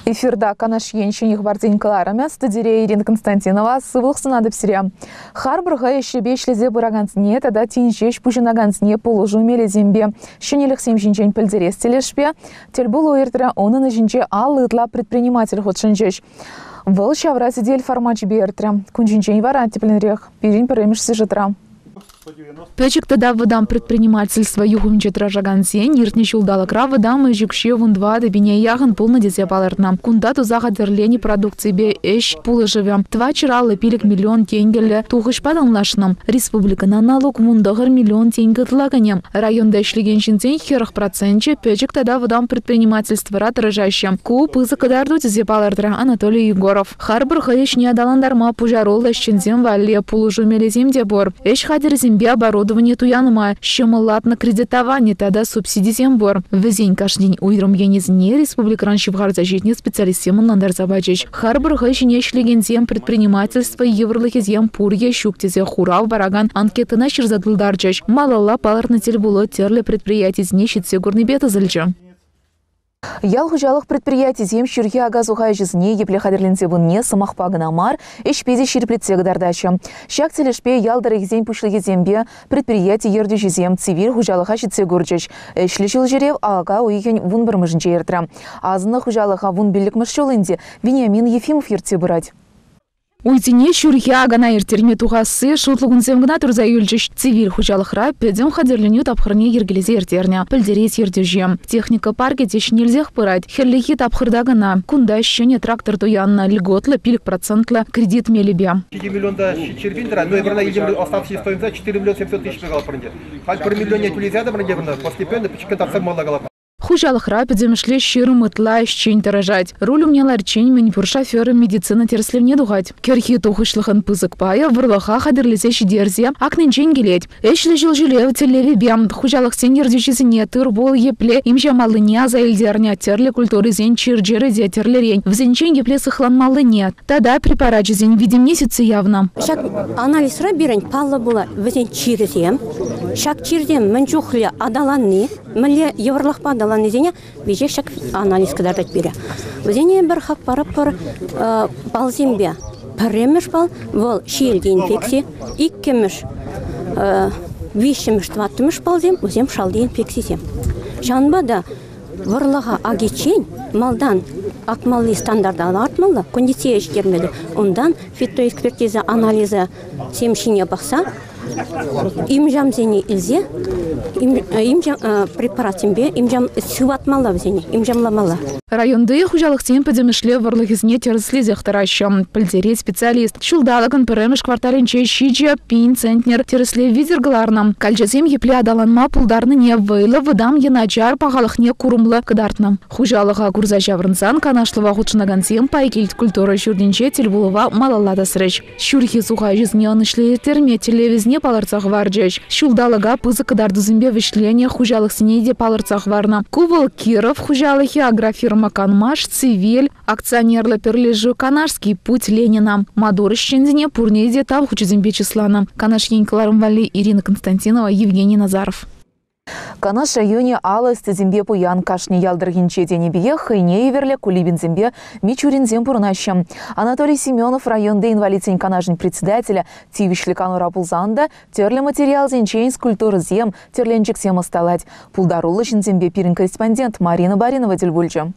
Эфирта Канаш ен ҫӗнӗ хыпарсен кӑларӑмӗ. Студире Ирина Константинова. Сывлӑх сунатӑп сире. Харпӑр хӑй ӗҫӗпе ӗҫлесе пыракансене тата тин ҫеҫ пуҫӑнакансене пулӑшу мелӗсемпе ҫӗнӗлӗхсем ҫинчен пӗлтерес тӗлӗшпе тӗлпулу иртрӗ. Унӑн ӗҫӗнче 50 ытла предприниматель хутшӑнчӗҫ. Вӑл ҫавра сӗтел формачӗпе иртрӗ. Кун ҫинчен вара тӗплӗнрех пирӗн пӗрремӗш сюжетра. Пӗчӗк тата вӑтам предпринимательство юхӑмӗнче тӑрӑшакансен иртнӗ ҫулталӑкра вӑтам ӗҫ укҫи 14 пине яхӑн пулнӑ тесе палӑртнӑ. Кунта туса хатӗрленӗ продукципе ӗҫ пулӑшӑвӗ 455 миллион тенкӗллӗ тухӑҫпа танлашнӑ. Республикӑна налук 19 миллион тенкӗ ытла кӗнӗ. Районта ӗҫлекен ҫынсен 40 проценчӗ пӗчӗк тата вӑтам предпринимательствӑра тӑрӑшаҫҫӗ. Ку пысӑк кӑтарту тесе палӑртрӗ Анатолий Егоров. Харпӑр хӑй ӗҫне аталантарма пуҫаруллӑ ӗҫченсем валли пулӑшу мелӗсем те пур. Ӗҫ хатӗрӗсемпе оборудовани туянма, ҫӑмӑллатнӑ кредитовани тата субсидисем пур. Вӗсен кашнин уйрӑм енӗсене республикӑран ҫывхарса ҫитнӗ специалистсем ӑнлантарса пачӗҫ. Харпӑр хӑй ҫине ӗҫлекенсем предпринимательство йывӑрлӑхӗсем пур е ҫук тесе хурав паракан анкетӑна ҫырса тултарчӗҫ. Малалла палӑртнӑ тӗлпулу тӗрлӗ предприятисене ҫитсе курнипе тӑсӑлчӗ. Ял хуҫалӑх предприятисем ҫурхи ака-суха ӗҫӗсене епле хатӗрленсе пынине сӑмахпа кӑна мар, ӗҫпе те ҫирӗплетсе кӑтартаҫҫӗ. Ҫак тӗлӗшпе ял тӑрӑхӗсен пуҫлӑхӗсемпе предприяти ертӳҫисем Цивиль хуҫалӑха ҫитсе курчӗҫ. Ӗҫлӗ ҫул ҫӳрев ака уйӑхӗн 11-мӗшӗнче иртрӗ. Асӑннӑ хуҫалӑха 15-мӗш ҫул ӗнтӗ Вениамин Ефимов ертсе пырать. Уйсене ҫурхи акана ирттерме тухасси шутлӑ кунсем кӑна тӑрса юлчӗҫ. Цивиль хуҫалӑхра пӗтӗм хатӗрленӳ тапхӑрне йӗркелесе ирттернӗ, пӗлтерет ертӳҫӗ. Техника паркӗ те ҫӗнелсех пырать. Хӗллехи тапхӑрта кӑна кунта ҫӗнӗ трактор туяннӑ, льготлӑ 5 процентлӑ кредит мелӗпе. 7 миллионта 700 тӑрать. Ну, эпир ӑна илтӗмӗр оставшиеся стоимость 4 миллион 700 тысяч калатпӑр ӗнтӗ. Халь пӗр миллионне тӳлесе ятӑмӑр ӗнтӗ, постепенно пӗчӗккӗн татса пымалла калатпӑр. Хуҫалӑхра пӗтӗмӗшле 20 ытла ӗҫчен тӑрӑшать. Руль умне лариччен мӗнпур шофер медицина тӗрӗслевне тухать. Кӗрхи тухӑҫлӑхӑн пысӑк пайӗ вӑрлӑха хатӗрлесе ҫитерсе акнинчен килет. Ӗҫлӗ ҫул ҫӳрев тӗллевӗпе хуҫалӑхсен ертӳҫисене тыр-пул епле имҫамаллине аса илтернӗ, тӗрлӗ культурӑсен чир-чӗрӗ те тӗрлӗрен, вӗсенчен епле сыхланмаллине тата препарачӗсен витӗмне сӳтсе явнӑ. Ҫак анализра пирӗн паллӑ пулать вӗсен чирӗсем, ҫак чирсем мӗн чухлӗ аталанни, Мӗнле йывӑрлӑхпа аталаннисене веҫех ҫак анализ кӑтартать пире. Вӗсене пӗр хак паратпӑр балсемпе. Пӗрремӗш бал вӑл ҫиелти инфекци, иккӗмӗш, виҫҫӗмӗш, тӑваттӑмӗш балсем вӗсем шалти инфекцисем. Ҫавӑнпа та вӑрлӑха акиччен малтан акмалли стандарта лартмалла, кондицие ҫитермелле. Унтан фитоэкспертиза анализа сем ҫине пӑхса Имҫамсене илсе имҫам препаратсемпе имҫам сыватмалла вӗсене, имҫамламалла. Районти хуҫалӑхсен пӗтӗмӗшле вӑрлӑхӗсене тӗрӗслесех тӑраҫҫӗ, пӗлтерет специалист. Ҫулталӑкӑн пӗрремӗш кварталӗнче 7 000 центнер тӗрӗслев витӗр кӑларнӑ. Калчасем епле аталанма пултарнине вӑйлӑ вӑтам е начар пахалӑхне курӑмлӑ кӑтартнӑ. Хуҫалӑха курса ҫаврӑнсан канашлӑва хутшӑнакансем Пайкилт культура ҫуртӗнче тӗлпулӑва малалла тӑсрӗҫ. Ҫурхи суха ӗҫӗсене ӑнӑҫлӑ ирттерме тӗллевӗсене палӑртса хӑварчӗҫ. Ҫулталӑка пысӑк кӑтартусемпе вӗҫленӗ хуҫалӑхсене те палӑртса хӑварнӑ. Ку вӑл Киров хуҫалӑхӗ, агрофирма «Канмаш», «Цивиль», акционерлӑ пӗрлешӳ «Канашский путь Ленина». Маттур ӗҫченсене пурне те тав хучӗсемпе чысланӑ. Канаш ен кӑларӑм валли Ирина Константинова, Евгений Назаров. Канаш районӗ алӑ ӑстисемпе пуян кашни ял тӑрӑхӗнче тенӗ пекех хӑйне евӗрлӗ Кулибинсемпе Мичуринсем пурӑнаҫҫӗ. Анатолий Семенов районти инвалидсен канашӗн председателӗ тивӗҫлӗ канура пулсан та тӗрлӗ материалсенчен скульптурӑсем, тӗрленчӗксем ӑсталать. Пултаруллӑ ҫынсемпе пирӗн корреспондент Марина Баринова тӗл пулчӗ.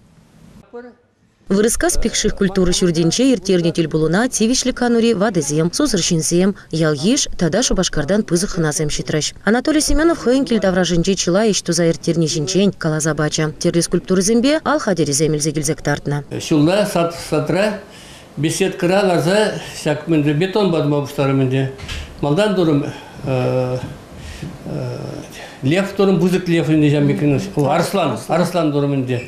Вырӑскас Пикших культура ҫуртӗнче ирттернӗ тӗлпулуна тивӗҫлӗ канури ватӑсем, сусӑр ҫынсем, ял-йыш тата Шупашкартан пысӑк хӑнасем ҫитрӗҫ. Анатолий Семенов хӑйӗн кил таврашӗнче чылай ӗҫ туса ирттерни ҫинчен каласа пачӗ. Тӗрлӗ скульптурӑсемпе ал хатӗрӗсем илсе килсе кӑтартнӑ. Ҫулла садра беседкӑра ларса ҫак мӗнле бетонпа тума пуҫларӑм ӗнтӗ. Малтан турӑм лев турӑм, пысӑк лев ӗнтӗ ҫав арӑслан, арӑслан турӑм ӗнтӗ.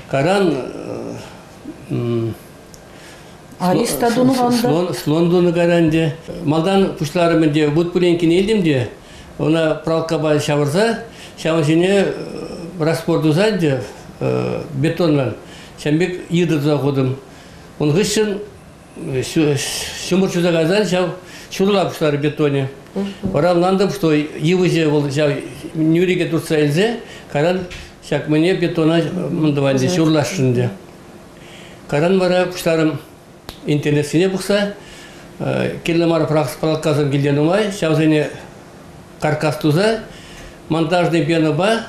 Кайран Алиста тунӑ Слон тунӑ кайран ӗнтӗ. Малтан пуҫларӑм ӗнтӗ вут пуленкине илтӗм те ӑна пралкапа ҫавӑрса ҫавӑн ҫине раствор туса ӗнтӗ бетонран ҫавӑн пек йытӑ туса хутӑм. Ун хыҫҫӑн ҫумӑр ҫуса кайсан ҫав ҫурла пуҫларӗ бетонӗ. Вара ӑнлантӑм, что йывӑҫӗ вӑл ҫав нӳрӗке туртса илсе кайран ҫак мӗне бетона мӑн тӑванчӗ ҫурласшӑн ӗнтӗ. Кайран вара пуҫларӑм интернетсене пӑхса, кирлӗ мар пралкасем килте нумай, ҫавсене каркас туса, монтажный пенӑпа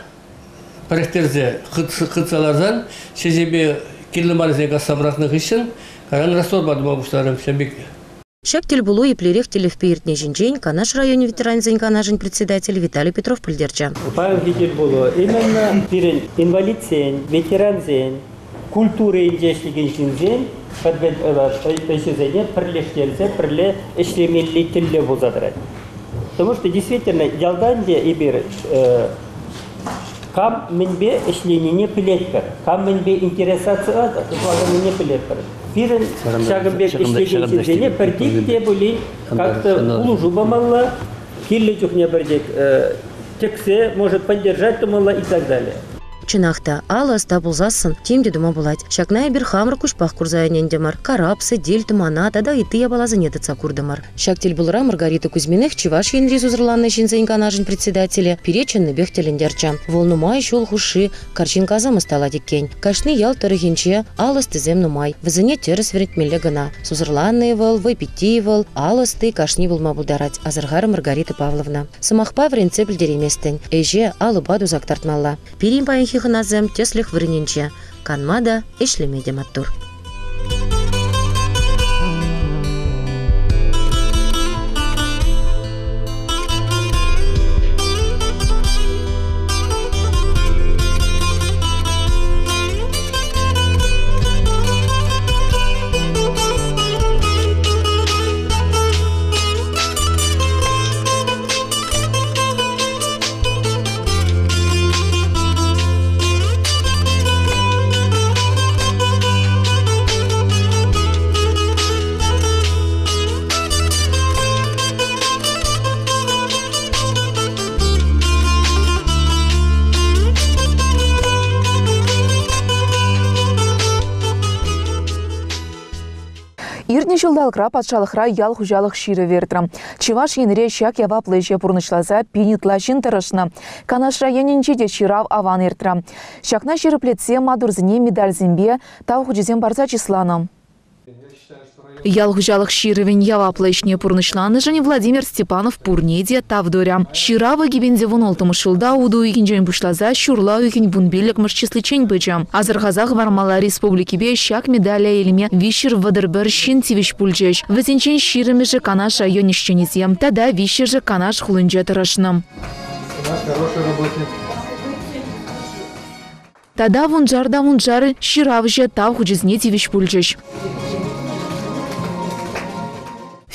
пӗрӗхтерсе хытса ларсан, ҫӗҫӗпе кирлӗ маррисене касса пӑрахнӑ хыҫҫӑн кайран растворпа тума пуҫларӑм ҫав пек. Ҫак тӗлпулу еплерех тӗллевпе иртни ҫинчен Канаш районӗн ветеранӗсен канашӗн председателӗ Виталий Петров пӗлтерчӗ. Паянхи тӗлпулу именно пирӗн инвалидсен, ветерансен, культура енче ӗҫлекен ҫынсен ӗҫӗсене пӗрлештерсе пӗрле ӗҫлемелли тӗллев пулса тӑрать. Потому что действительно ялта ӗнтӗ эпир кам мӗнпе ӗҫленине пӗлетпӗр, кам мӗнпе интересоваться пӗлетпӗр. Пирӗн ҫакӑн пек ӗҫлекен ҫынсене пӗртик те пулин как-то пулӑшу памалла, кирлӗ чухне пӗртик тӗксе, может, поддержать тумалла и так далее. Чӑнах та, алӑ ӑста пулсассӑн тем те тума пулать. Ҫакна эпир хамӑр куҫпах курса ӗнентӗмӗр. Карап, сӗтел, тӑмана тата ытти япаласене тытса куртӑмӑр. Ҫак тӗлпулура Маргарита Кузьминых Чӑваш Енри сусӑрланнӑ ҫынсен канашӗн председателӗ пире чӑннипех тӗлӗнтерчӗ. Вӑл нумай ҫул хушши карҫинккасем ӑсталать иккен. Кашни ял тӑрӑхӗнче ал ӑстисем нумай. Вӗсене тӗрӗс вӗрентмелле кӑна. Сусӑрланнӑ-и вӑл, вӑйпитти-и вӑл, ал ӑсти кашни пулма пултарать, асӑрхарӗ Маргарита Павловна. Сӑмахпа вӗрентсе пӗлтерейместӗн. Ӗҫе алӑпа туса кӑтартмалла. Пирӗн паянхи хӑнасем тӗслӗх вырӑнӗнче. Канма та, ӗҫлеме те маттур. Иртнӗ ҫулталӑкра патшалӑхра ял хуҫалӑх ҫырӑвӗ иртрӗ. Чӑваш Енре ҫак яваплӑ ӗҫе пурнӑҫласа пин ытла ҫын тӑрӑшнӑ. Канаш районӗнче те ҫырав аван иртрӗ. Ҫакна ҫирӗплетсе маттурсене медальсемпе тав хучӗсем парса чысланӑ. Ял хуҫалӑх ҫырӑвӗн яваплӑ ӗҫне пурнӑҫланӑшӑн Владимир Степанов пурне те тав турӗ. Ҫырав 2016 ҫулта утӑ уйӑхӗнчен пуҫласа ҫурла уйӑхӗн 15-мӗш числиччен пычӗ. Асӑрхаса хӑвармалла республикипе ҫак медале илме 331 ҫын тивӗҫ пулчӗҫ. Вӗсенчен 20-мӗшӗ Канаш район ӗҫченӗсем тата 3-шӗ Канаш хулинче тӑрӑшнӑ. Тата вуншар та вуншар ҫыравҫӑ тав хучӗсене тивӗҫ пулчӗҫ.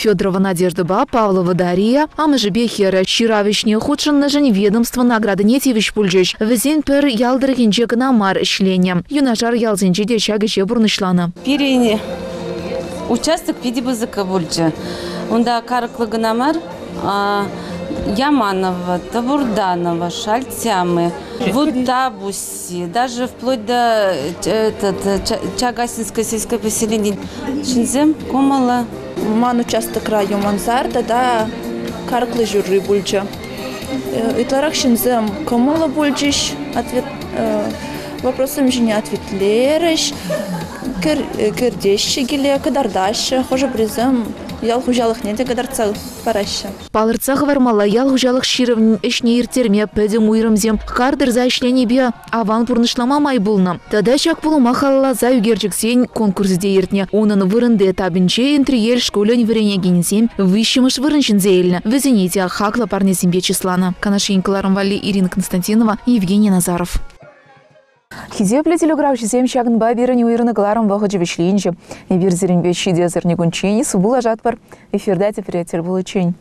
Федорова Надеждӑпа Павлова Дария амӑшӗпе хӗрӗ ҫырав ӗҫне хутшӑннӑшӑн ведомство наградине тивӗҫ пулчӗҫ. Вӗсен пӗр ял тӑрӑхӗнче кӑна мар ӗҫленӗ. Юнашар ялсенче те ҫак ӗҫе пурнӑҫланӑ. Пирӗн участок питӗ пысӑк пулчӗ. Унта Карӑклӑ кӑна мар, Яманово, Табурданово, Шальтямы, Вутабуси, даже вплоть до этот, Чагасинское сельское поселение. Ҫынсем кӑмӑллӑ. Ман участокра Юмансар тата Карӑклӑ ҫурри пулчӗ. Ытларах ҫынсем кӑмӑллӑ пулчӗҫ, ответ, вопроссем ҫине ответлерӗҫ, кӗртеҫҫӗ киле, кӑтартаҫҫӗ. Хӑшӗ-пӗрисем ял хуҫалӑхне те кӑтартса параҫҫӗ. Палӑртса хӑвармалла, ял хуҫалӑх ҫырӑвӗн ӗҫне ирттерме пӗтӗм уйрӑмсем хар тӑрса ӗҫленипе аван пурнӑҫлама май пулнӑ. Тата ҫак пулӑма халалласа ӳкерчӗксен конкурсӗ те иртнӗ. Унӑн вырӑнти этапӗнче Энтриел шкулӗн вӗренекенӗсем виҫҫӗмӗш вырӑн ҫӗнсе илнӗ. Вӗсене те хаклӑ парнесемпе чысланӑ. Канаш ен кӑларӑм валли Ирина Константинова, Евгений Назаров. Хисеплӗ телеграфҫӑсем ҫакӑнпа пирӗн уйрӑннӑ кӑларӑм вӑхӑчӗ вӗҫленчӗ. Эпир сирӗнпе ҫитес эрнекунччен сывпуллашатпӑр. Эфирта тепре тӗл пуличчен.